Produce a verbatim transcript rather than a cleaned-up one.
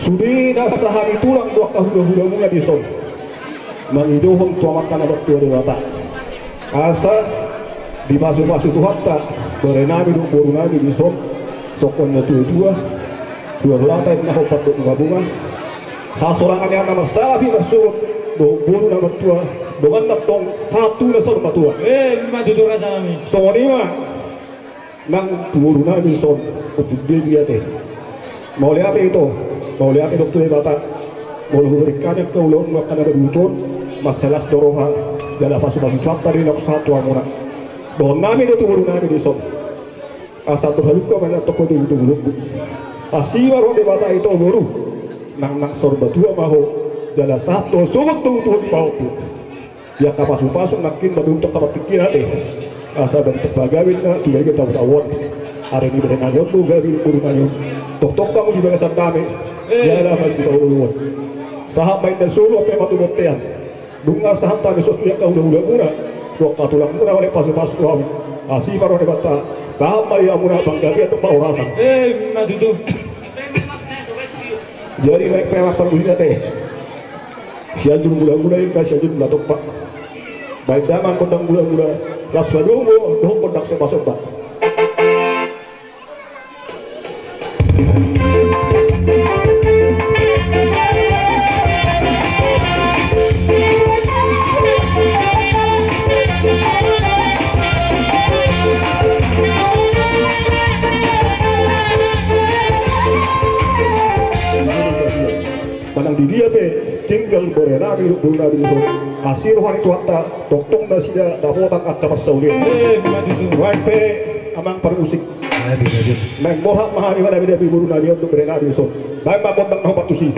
Sude nasa hami tulang dohot angka hula-hulamuna dison mangidohon tu Amanta na martua Debata asa dipasupasu Tuhanta borenami dohot borunami dison, songon na tua-tua, dua balata inna hombar dohot bunga-bunga, hasorangan ni anak na marsalap i marsogot dohot boru na martua, dongan na tong satu na saur matua. Emma tutu rajanami. Songon i ma nang tu borunami dison, Ompu Dewi ate. Mauliate ito, mauliate dohot tu Debata. Molo hubereng hami angka ulaonmu angka na maduhut on, mansai las do roha jala pasupasu Tuhanta do i na sahat tu hamuna. Dohononnami do tu borunami dison, asa tu halumpang ma na tongko dohot tu bulungku. Asi ma roha ni Debata ito boru, nang nang saur matua ma ho jala sahat tu sogot dohot tu pahompu. Ia angka pasupasu nangkin mandung tong kabar tingki nate. Asa bani tong pagabe na tu bani tong tauan. Ari ni bere nani on do gabe boru nani on. Tongtong hamu di bagasan dame. Ia lama si paululuan. Sahat ma inda solu ampe ma tu bontean. Dung na sahat hami sosu ia angka hula-hulamuna dohot angka tulangmuna, mauliate pasupasu tu hamu. Asi ma roha ni Debata. Sahat ma di hamuna panggabean dohot parhorasan. Emma tutu. Jadi naeng pe anak parmusik nate. Sianjur mula-mula inna sianjur mula tompa. Baen damang gondang mula-mula, las padomu dohot gondang somba-somba. Manang di dia pe tinggal borenami dohot borunami dison, asi roha ni Tuhanta, tongtong nasida dapotan angka parsaulian. Emma tutu. Baen pe amang parmusik. Naeng borhat ma hami mandabe-dabe borunami on dohot borenami dison. Baen ma gondang na hombar tusi.